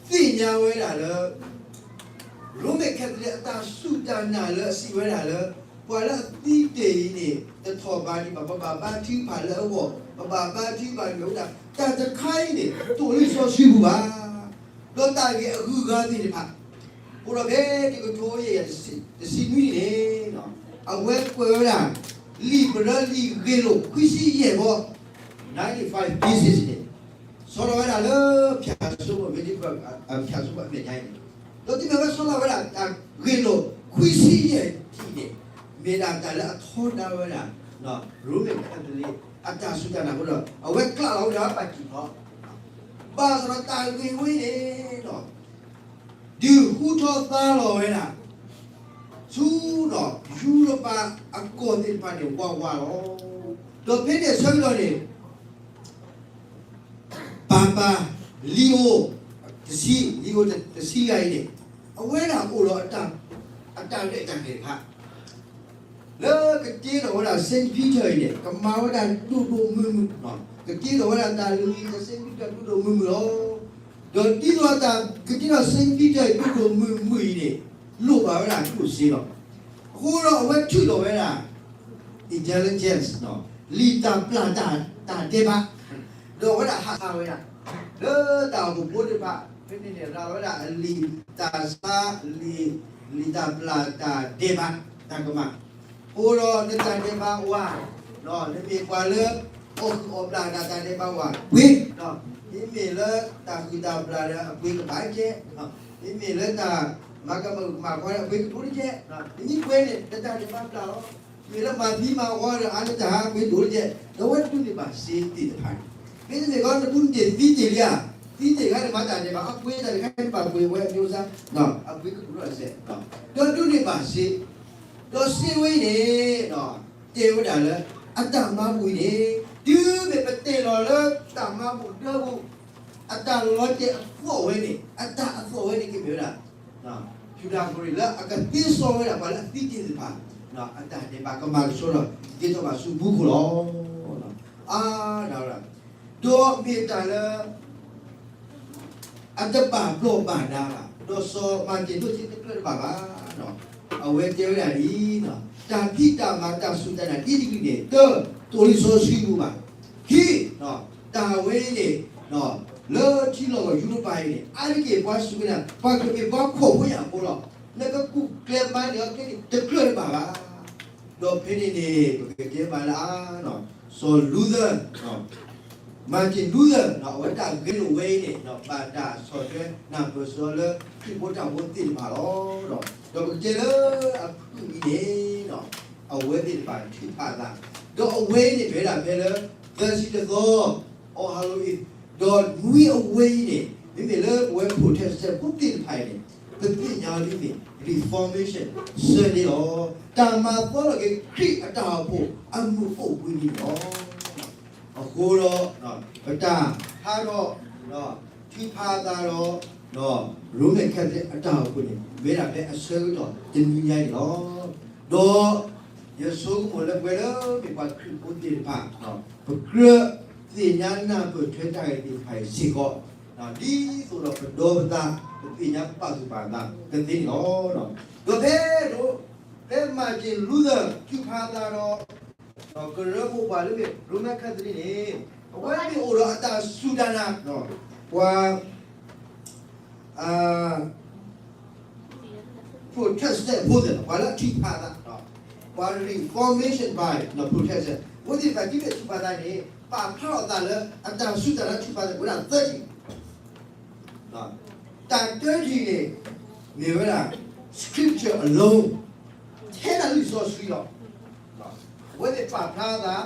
ဒီး သ့ၣ်ညါဝဲဒၣ်လၢ ရိမ့ၤ Catholic အတၢ်စူၢ်တၢ်နာ်လၢအစံးဝဲဒၣ်လၢ ပှၤလၢအသံတ့ၢ်အံၤန့ၣ် တထီၣ်ဘးဒံးဘၣ်, ပဘၣ်ဘါထုကဖၣ်လၢအဂီၢ်, ပဘၣ်ဘါထုကဖၣ်မ့ၢ်ဝဲဒၣ် တၢ်တခါအံၤန့ၣ် တအိၣ်လၢလံာ်စီဆှံပူၤဘၣ်. ဒီးတၢ်ဂ့ၢ်အဂုၤအဂၤသ့ၣ်တဖၣ် အဃိဒီးဖဲတကထိယဲၢ်ယဲၢ်တဆံနွံန့ၣ် အဝဲကွဲးဝဲဒၣ် လံာ်ပရၢလံာ်ဂ့ၢ်လိာ်ခွံဆံယဲၢ်ဘီ ninety-five pieces န့ၣ် ဆီထီၣ်ဝဲဒၣ်လၢ ဖၠၣ်စိဖိ မ့ၢ်ဒ် ဖၠၣ်စိဖိအမဲာ်ညါအံၤန့ၣ်, ဒီးတုၤမ့ၢ်ဝဲဆီထီၣ်ဝဲဒၣ်တၢ်ဂ့ၢ်လိာ်ခွံဆံယဲၢ်ထံၣ်န့ၣ် မ့ၢ်ဒၣ်တၢ်လၢအထီဒါဝဲဒၣ် ရိမ့ၤ Catholic အတၢ်စူၢ်တၢ်နာ်အဃိဒီး အဝဲကျးလီၤဝဲဒၣ်ဘၣ်ကံၢ်ထီၣ် ဘၣ်ဆၣ်ဒီးတၢ်ဂ့ၢ်ဝဲန့ၣ်ဒီး ဒုးဟူထီၣ်သါလီၤဝဲဒၣ် ဆူဒီး ယူရပၤအကီၢ်သ့ၣ်တဖၣ်န့ၣ် ဝးဝးလီၤ. ဒီးဖဲန့ၣ်အဆၢကတီၢ်န့ၣ် ပၤပၤ လံၤအိၣ်တဆံ, လံၤအိၣ်တဆံဂၤအံၤန့ၣ် အဝဲဒၣ်အိၣ်ဒီး အတၢ်ရဲၣ်တၢ်ကျဲၤတခါ လၢကတ့ထီၣ်ဝဲဒၣ် Saint Peter အံၤန့ၣ် ကမၤဝဲဒၣ်ဒိၣ်ဒိၣ်မုၢ်မုၢ်, ကတ့ထီၣ်ဝဲဒၣ်တၢ်လုၢ်ဟံၣ် Saint Peter ဒိၣ်ဒိၣ်မုၢ်မုၢ်လီၤ. ဒီးဒ်သိးတၢ်ကတ့ထီၣ် Saint Peter အံၤဒိၣ်ဒိၣ်မုၢ်မုၢ်အံၤန့ၣ် လိၣ်ဘၣ်ဝဲဒၣ်ကျိၣ်စ့လီၤ. အဃိဒီးအဝဲထုးထီၣ်ဝဲဒၣ် intelligence လံာ်တၢ်ပျၢ်တၢ်ဒဲးဘး, ဒီးအဝဲဒၣ်ဟးဆှဲးဝဲဒၣ် လၢတၢ်အိၣ်ဖှိၣ်ဖိသ့ၣ်တဖၣ် ဖဲန့ၣ်န့ၣ် ရၤလီၤဝဲဒၣ်အလံာ်တၢ်ဆါ လံာ် လံာ်တၢ်ပျၢ်တၢ်ဒဲးဘး တၢ်ကမၣ်, အဃိဒီးနတၢ်ဒဲးဘးဝၤ, နမ့ၢ်ပှၤလၢ အီၣ်ဃုာ်အီၣ်ဘျၣ်တၢ် တၢ်ဒဲးဘးဝၤ ပှ့ၤ, မ့မ့ၢ်လၢတၢ်ဃုာ်တၢ်ဘျၣ်ဒီးအပှ့ၤကဘၣ်ကဲ, မ့မ့ၢ်လၢတၢ်မၤကမၣ်ကမၣ်ခွါဒီးအပှ့ၤကဒိၣ်ကဲ, နမ့ၢ်ပှ့ၤန့ၣ် နတၢ်ဒဲးဘးပျၢ်လီၤ. မ့ၢ်လၢမၤသံမၤဝီဒီးအါလၢတၢ်ဟးပှ့ၤဒိၣ်ကဲ, ဒီးအဝဲဒိးန့ၢ်ဘၣ်စ့သ့ၣ်တဖၣ်န့ၣ်, မ့တမ့ၢ်ဃီ နဘူးနတ့ၢ်သံတ့ၢ်လံဧါ, သံတ့ၢ်ခါန့ၣ် မၤတၢ်ဒဲးဘး အပှ့ၤတၢ်တခါန့ၣ် ဘၣ်ပှ့ၤဝဲအမျိုးသား အပှ့ၤကဒိၣ်စဲး, ဒီးဒိးန့ၢ်ဘၣ်စ့, ဒီးစ့ဝဲအံၤန့ၣ် တဲဝဲဒၣ်လၢ အတၢ်မၤဘူၣ်အံၤန့ၣ် တုၤမ့ၢ်ပတဲလီၤလၢတၢ်မၤဘူၣ်ဒၢပူၤ အတၢ်လီၤတဲာ်အသီၣ်ဝဲန့ၣ် အတၢ်အသီၣ်ဝဲန့ၣ်ကမ့ၢ်ဝဲဒၣ် ယူဒၤကရံၣ်လၢအကသ့စီဝဲဒၣ်ပှၤလၢအသံတ့ၢ်သ့ၣ်တဖၣ် အတၢ်ဒဲးဘးကမၤကဆှီဒီး က့ၤထီၣ်ဘၣ်ဆူမူခိၣ်လီၤ. အါဒၣ်ဝဲဒၣ် ဒီးမ့ၢ်တၢ်လၢ အတဘၣ်ဘျီၣ်ဘၣ်ဒါဘၣ်, ဒီးစီၤမၤတ့ၢ်ဒိၣ်ထံတကြၢးတဘၣ်ဘၣ်. အဝဲတဲဝဲဒၣ်ဒ်အံၤ, တၢ်ဖံးတၢ်မၤတၢ်စူၢ်တၢ်နာ်ဒ်တကလုာ်န့ၣ် တၢ တအိၣ်လံာ်စီဆှံပူၤဘၣ်. ခံ, တၢ်ဝဲအံၤန့ၣ် လၢထံလီၢ်ကီၢ်ယူရပၤအံၤန့ၣ် အါတက့ၢ်ပှၤစူၢ်က့ၤနာ် ပှၤကမ့ၢ်ပှၤခိးဖိယာ်ဖိလီၤ. နကကူၣ်ကျဲမၤန့ၢ်အီၤကျဲန့ၣ် တကြၢးတဘၣ်ဘၣ်. ဒီးဖဲန့ၣ်န့ၣ် ပကတဲမးလၢအါ စီၤ Luther, Martin Luther အဝဲတၢ်ဂဲၤလိာ်ဝဲအံၤန့ၣ် ဘၣ်တၢ်ဆီၣ်ထွဲနၢ်ပၢၢ်စ့ၢ်ကီးလၢ ခရံာ်ဖိတၢ်အိၣ်ဖှိၣ်သ့ၣ်တဖၣ်လီၤ. ဒီးပကတဲလၢအဖုၣ်အံၤန့ၣ် အဝဲသ့ၣ်တဖၣ်ထုးဖးအသး, ဒီးအဝဲအံၤန့ၣ် မ့ၢ်ဝဲဒၣ်ဖဲလၢ သၢဆံတသီ All Hallows Eve, ဒီးနွံအဝဲအံၤန့ၣ် မ့မ့ၢ်လၢပဝဲ Protestant ဖိသ့ၣ်တဖၣ်အံၤန့ၣ် ပသ့ၣ်ညါအီၤဒ်န့ၣ် Reformation Sunday လီၤ. တၢ်မၤသီထီၣ်က့ၤခရံာ်အတၢ်အိၣ်ဖှိၣ်အမုၢ်အိၣ်ဘှံးနံၤန့ၣ်လီၤ. အဃိဒီး ပတၢ်ဟးထီၣ် ထုးဖးအသးဒီး Roman Catholic အတၢ်အိၣ်ဖှိၣ်န့ၣ် မ့ၢ်ဒၣ်ဖဲအဆၢကတီၢ်တနွံညါအံၤန့ၣ်လီၤ. ဒီး ယဆိကမိၣ်လၢပဝဲလၢမ့ၢ်ပှၤခရံာ်ဖိသ့ၣ်တဖၣ် ပကြၢးသ့ၣ်ညါနၢ်ပၢၢ်ထွဲတၢ်ဂ့ၢ်သ့ၣ်တဖၣ်အံၤစ့ၢ်ကီး ဒ်သိးဒီးပဒီပသး ပသ့ၣ်ညါပာ်သူၣ်ပာ်သးကသ့န့ၣ်လီၤ. ဒီးဖဲ ဖဲ Martin Luther ထုးဖးအသးဒီး ကရၢမိၢ်ပှၢ်လၢမ့ၢ် Roman Catholic န့ၣ် အဝဲမ့ၢ်အိၣ်ဒီးအတၢ်စူၢ်တၢ်နာ် ပှၤ Protestant ဖိသ့ၣ် ပှၤလၢအထုးဖးအသး ပှၤ Reformation by Protestant အဝဲသ့ၣ်တဖၣ်ဒ်မ့ၢ်ထုးဖးအသးန့ၣ် ပာ်ဖျါထီၣ်အသးလၢအတၢ်စူၢ်တၢ်နာ်ထုးဖးအသးဝဲဒၣ်သၢထံၣ် တၢ်တၢထံၣ်န့ၣ် မ့ၢ်ဝဲဒၣ် scripture alone ထဲဒၣ်လံာ်စီဆှံလီၤ. အဝဲသ့ၣ်ပာ်ဖျါအသး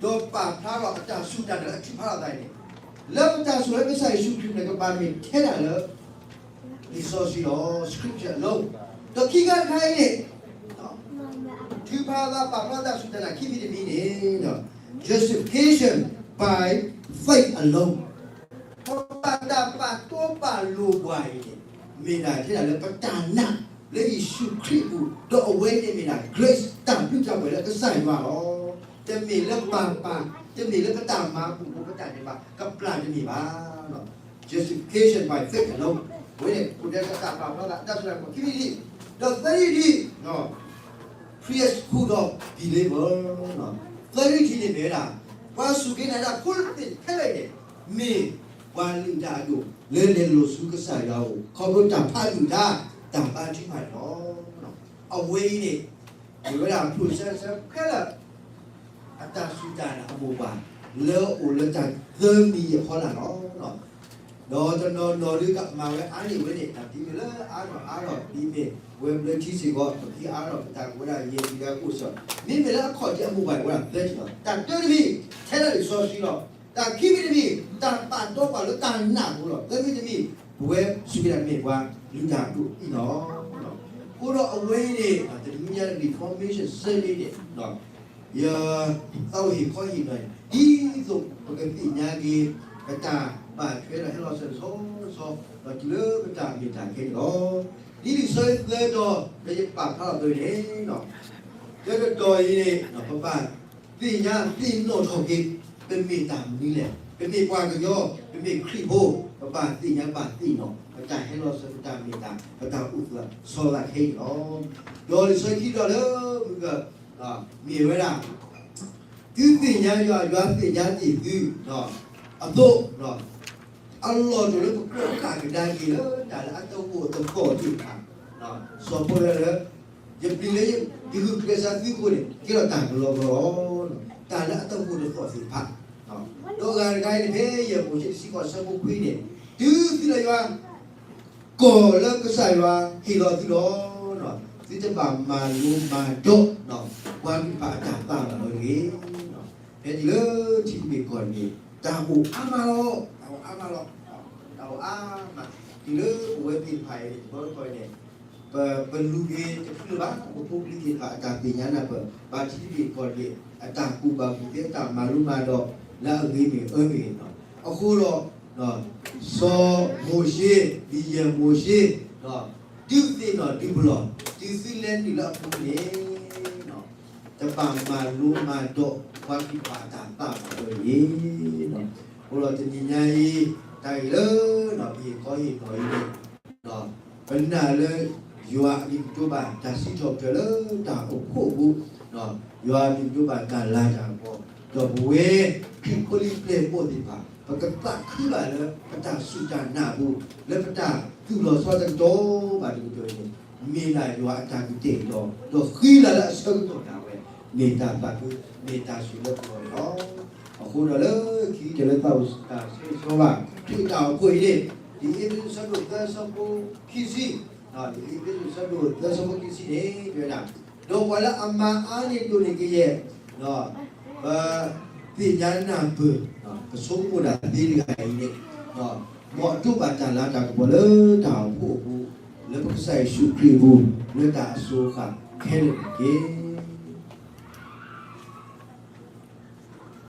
ဒီးပာ်ဖျါထီၣ်အတၢ်စူၢ်တၢ်နာ်လၢအထုးဖးထီၣ်အသးန့ၣ် လၢပတၢ်ဆိၣ်ဂ့ၤလၢကစၢ်ယ့ၣ်ၡူးခရံာ်န့ၣ် ကဘၣ်မ့ၢ်ထဲဒၣ်လၢ လံာ်စီဆှံလီၤ scripture alone ဒီးခံခါတခါအံၤန့ၣ် ထုးဖးအသးပာ်ဖျါတၢ်စူၢ်တၢ်နာ်ခံမံၤတမံၤန့ၣ် justification by faith alone ပဘၣ်တၢ်ပာ်တီပာ်လိၤပှၤအံၤန့ၣ် မ့ၢ်ဒၣ်ထဲဒၣ်လၢပတၢ်နာ် လၢယ့ၣ်ၡူးခရံာ်အပူၤ, ဒီးအဝဲန့ၣ်မ့ၢ်ဒၣ် grace တၢ်ဘျုးတၢ်ဖှိၣ်လၢကစၢ်ယွၤလီၤ. တမ့ၢ်လၢပပာ်, တမ့ၢ်လၢပတၢ်မၤပူၤ ပတၢ်န့ၣ်ဘၣ်ကပျၢ်တမ့ၢ်ဘၣ်. Justification by faith alone. အဝဲန့ၣ် ပတဲလၢတၢ်ပာ်ဖျါသး တၢ်စံးလၢခံမံၤဒံး, ဒီးသၢမံၤဒံး, priesthood of believer, သၢမံၤဒံးန့ၣ်မ့ၢ်ဝဲဒၣ် ပှၤစူၢ်က့ၤနာ်က့ၤတၢ်ဖိသ့ၣ်ခဲလၢာ်န့ၣ် မ့ၢ်ပှၤလုၢ်တၢ်အဒိၣ် လၢလဲၤလိာ်ဆူကစၢ်ယွၤအအိၣ် ခီဖျိတၢ်ဖးဒိၣ်တၢ် တၢ်ဘါထုကဖၣ်န့ၣ်လီၤ. အဝဲအံၤန့ၣ် မ့ၢ်ဝဲဒၣ် process ခဲလၢာ် အတၢ်စူၢ်တၢ်နာ်အမိၢ်ပှၢ် လၢအအိၣ်လၢတၢ်သၢမံၤအဖီလာ်လီၤ. ဒီးတနီၤနီၤဒုးကမၤဝဲအါန့ၢ်ဝဲန့ၣ် တၢ်ဒ်မ့ၢ်လၢအါထီၣ်အါထီၣ် ဒ်မ့ၢ်ဝဲဘျၢထံစ့ၢ်ကီး ပကဟံးအါထီၣ်ပတၢ်ကဝဲဒၣ်ယဲၢ်မံၤဒၣ်အိၣ်စ့ၢ်ကီး မ့မ့ၢ်လၢအခီၣ်ထံးအမိၢ်ပှၢ်န့ၣ် ဝဲဒၣ်သၢထံၣ်လီၤ. တၢ်တၢတမံၤ ထဲဒၣ်လံာ်စီဆှံလီၤ. တၢ်ခံမံၤတမံၤ တၢ်ပာ်တီပှၤလၢတၢ်နာ်အပူၤလီၤ. သၢမံၤတမံၤ ပဝဲစူၢ်က့ၤနာ်က့ၤမ့ၢ်ပှၤလုၢ်တၢ်အဒိၣ်အံၤလီၤ. အဃိဒီးအဝဲအံၤန့ၣ် တနံၤညါ Reformation Sunday န့ၣ် ယသးအိၣ်ဟ့ၣ်ခီဟ့ၣ်နီၤ ဒ်သိးပကသ့ၣ်ညါက့ၤ ပတၢ်ဘၣ်ထွဲဒီးဟဲလီၤစၢၤတဆီဆီ ဒီးတုၤလၢပတၢ်မ့ၢ်တၢ်ကဲန့ၣ်လီၤ. ဒ်လံာ်စီဆှံသၢတီၤ လၢယပာ်ဖျါထီၣ်အသိးန့ၣ် တၢတတီၤအံၤန့ၣ် ပဘၣ်သ့ၣ်ညါသ့ၣ်နီၣ်ထီၣ်က့ၤ ပမ့ၢ်တၢ်မနုၤလဲၣ်, ပမ့ၢ်ပှၤကညီ, ပမ့ၢ်ခရံာ်ဖိ, ပဘၣ်သ့ၣ်ညါဘၣ်သ့ၣ်နီၣ် ပတၢ်ဟဲလီၤစၢၤ ပတၢ်မ့ၢ်တၢ် ပတၢ်အိၣ်သူၣ်ဆီလီၤခဲအံၤလီၤ. ဒီးလံာ်စီဆှံခံတီၤလၢမုၢ်က မ့ၢ်ဝဲဒၣ် သုသ့ၣ်ညါယွၤ ယွၤသ့ၣ်ညါတ့ၢ်သု အသိး အလီၢ်တအိၣ်လၢပကြၢးဃၣ်ကဒါက့ၤလၢတၢ်လၢအတအိၣ်တသီၣ်သ့ၣ်တဖၣ်, စီၤပီလူးလၢ ယပျံၤလၢယဂုာ်ကျဲးစၢးသုအဃိန့ၣ် ကဲထီၣ်တၢ်ကလီကလီ, တၢ်လၢအတအိၣ်တသီၣ်သ့ၣ်တဖၣ်, ဒီးအဂၤတခါအံၤန့ၣ် ဖဲယဲၢ်မိၤၡ့တဆံဃိး အဆၢဖိခွံန့ၣ် တုၤသုလၢယွၤ ကီၢ်လၢကစၢ်ယွၤဟ့ၣ်လီၤသုလီၤ, သုတဘၣ်မၤလိမၤဒိး ပှၤကလုာ်တဖၣ်အတၢ်သးဘၣ်အဂ့ၢ်, ဖဲတုၤလၢထံတဘ့ၣ်ကီၢ်တဘ့ၣ် တၢ်အိၣ်အါမးလီၤ, တၢ်အိၣ်အါမးလီၤ, တၢ်အိၣ်အါမး, တုၤလၢပဝဲသ့ၣ်တဖၣ်အံၤန့ၣ် တဘျီတခီၣ်အံၤန့ၣ် ပလူၤက့ၤတချုးလၢၤဘၣ် ပဖိပလံၤသ့ၣ်တဖၣ်အတၢ်သ့ၣ်ညါနၢ်ပၢၢ် ဘၣ်ထံတဘ့ၣ်ကီၢ်တဘ့ၣ် အတၢ်ကူၣ်ဘၣ်ကူၣ်သ့ အတၢ်မၤလိမၤဒိး လၢအဂ့ၤမ့ၢ်အၢမ့ၢ်ဂ့ၤ, အဃိဒီး စီၤမိၤၡ့ ဒ်ယဲၢ်မိၤၡ့ ဒုးသ့ၣ်နီၣ်ဒုးပလီၢ် တုၤသုလဲၤနုာ်လၢအပူၤန့ၣ် တဘၣ်မၤလိမၤဒိး ပှၤကလုာ်တဖၣ်အတၢ်သးဘၣ်အဂ့ၢ်, အဃိဒီးတနံၤညါအံၤ တၢ်ဂ့ၢ်လၢ ပဟ့ၣ်ခီဟ့ၣ်နီၤအံၤန့ၣ် ပနာ်လၢ ယွၤအမံၤကတိၤဘၣ်တၢ်စံးထီၣ်ပတြၢၤလၢတၢ်အိၣ်ဖှိၣ်အပူၤ, ယွၤအမံၤကတိၤဘၣ်တၢ်လၤတၢ်ကပီၤ, ဒီးပဝဲခရံာ်ဖိလံၤပျဲၢ်ဖိသ့ၣ်တဖၣ် ပကသးခုဘၣ်လၢပတၢ်စူၢ်တၢ်နာ်အပူၤ လၢပတၢ်သူၣ်လီၤဆီတကတီၢ်ဘၣ်တကတီၢ်အံၤန့ၣ် မ့ၢ်ဒၣ်ယွၤအတၢ်ကတဲာ်ကတီၤ ဒီးဃံလၤလၢအဆၢကတီၢ်ဒၣ်ဝဲ မ့ၢ်တၢ်သးခု မ့ၢ်တၢ်ဆိၣ်လၢပဂီၢ်န့ၣ်လီၤ. အဃိဒီးလၢခံကတၢၢ်လၢသးအိၣ်တၢ်ဆၢဂ့ၤဆၢဝါ ခရံာ်အတၢ်အိၣ်ဖှိၣ်အံၤန့ၣ် ဒ်အ့းဖ့းစူးအဆၢဒိၣ်သၢအဆၢဖိခံဆံ ဒ်အ့းဖ့းစူးအဆၢဒိၣ်သၢအဆၢဖိခံဆံန့ၣ် တဲဝဲဒၣ်, ဒီးပှၤလၢအမၤအါန့ၢ်ဒိၣ်န့ၢ်ကယဲၢ် ပသ့ၣ်ညါနၢ်ပၢၢ် ပဆိကမိၣ်ဒၣ်သ့တဂၤအံၤန့ၣ် မ်အဒိးဘၣ်တၢ်လၤတၢ်ကပီၤလၢတၢ်အိၣ်ဖှိၣ်အပူၤ လၢပကစၢ်ယ့ၣ်ၡူးခရံာ်အပူၤ လၢတၢ်အစိၤအဃၣ်ခဲလၢာ်တက့ၢ်.